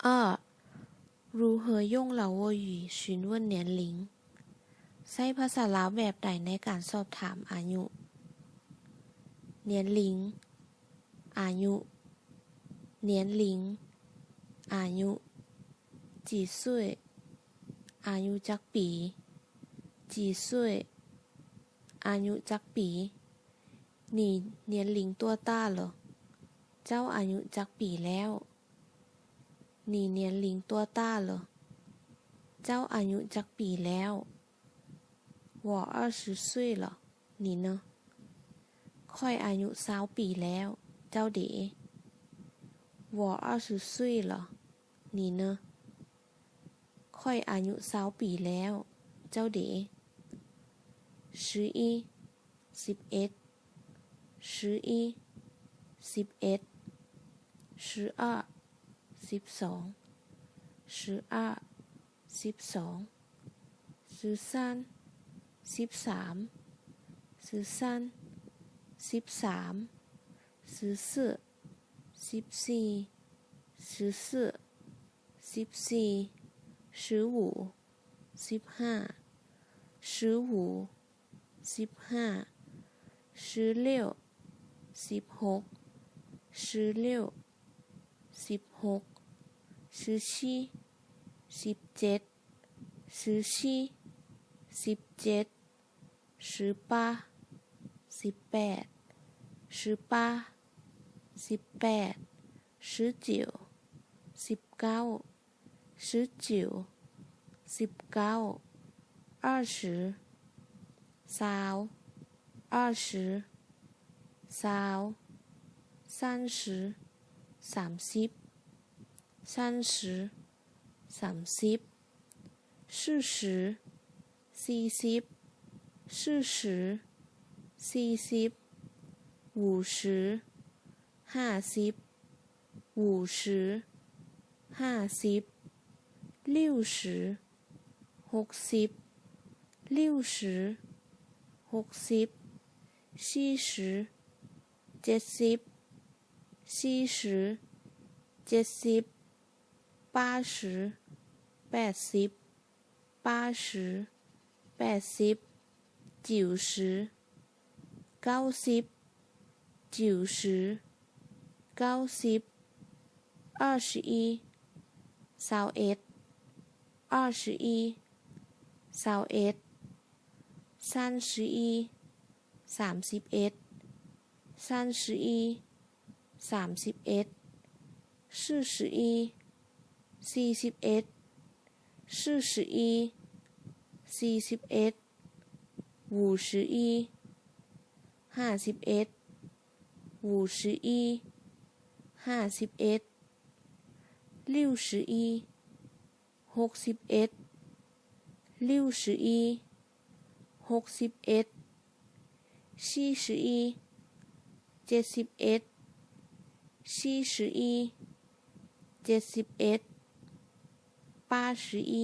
二、如何用老挝语询问年龄？ ໃຊ້ພາສາລາວແບບໃດໃນການສອບຖາມອາຍຸ? 年龄 ອາຍຸ 年龄 ອາຍຸ 几岁 ອາຍຸຈັກປີ? 几岁 ອາຍຸຈັກປີ? 你年龄多大了 ເຈົ້າອາຍຸຈັກປີແລ້ວ? 你年龄多大了 ເຈົ້າອາຍຸຈັກປີແລ້ວ? 我二十岁了 你呢? ຂ້ອຍອາຍຸຊາວປີແລ້ວ ເຈົ້າເດ? 我二十岁了 你呢? ຂ້ອຍອາຍຸຊາວປີແລ້ວ ເຈົ້າເດ? 十一 ສິບເອັດ 十一 ສິບເອັດ 十二 ສິບສອງ 十二 ສິບສອງ 十三 ສິບສາມ 十三 ສິບສາມ 十四 ສິບສີ່ 十四 ສິບສີ່ 十五 ສິບຫ້າ 十五 ສິບຫ້າ 十六 ສິບຫົກ 十六 ສິບຫົກ 十七 ສິບເຈັດ 十七 ສິບເຈັດ 十八 ສິບແປດ 十八 ສິບແປດ 十九 ສິບເກົ້າ 十九 ສິບເກົ້າ 二十 ຊາວ 二十 ຊາວ 三十 ສາມສິບ 三十 ສາມສິບ 四十 ສີ່ສິບ 四十 ສີ່ສິບ 五十 ຫ້າສິບ 五十 ຫ້າສິບ 六十 ຫົກສິບ 六十 ຫົກສິບ 七十 ເຈັດສິບ 七十 ເຈັດສິບ 八十 ແປດສິບ 八十 ແປດສິບ 九十 ເກົ້າສິບ 九十 ເກົ້າສິບ 二十一 ຊາວເອັດ 二十一 ຊາວເອັດ 三十一 ສາມສິບເອັດ 三十一 ສາມສິບເອັດ 四十一 ສີ່ສິບເອັດ 四十一 ສີ່ສິບເອັດ 五十一 ຫ້າສິບເອັດ 五十一 ຫ້າສິບເອັດ 六十一 ຫົກສິບເອັດ 六十一 ຫົກສິບເອັດ 七十一 ເຈັດສິບເອັດ 七十一 ເຈັດສິບເອັດ 八十一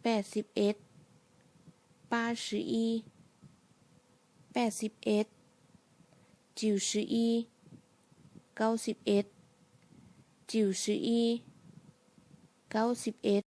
ແປດສິບເອັດ 八十一 ແປດສິບເອັດ 九十一 ເກົ້າສິບເອັດ 九十一 ເກົ້າສິບເອັດ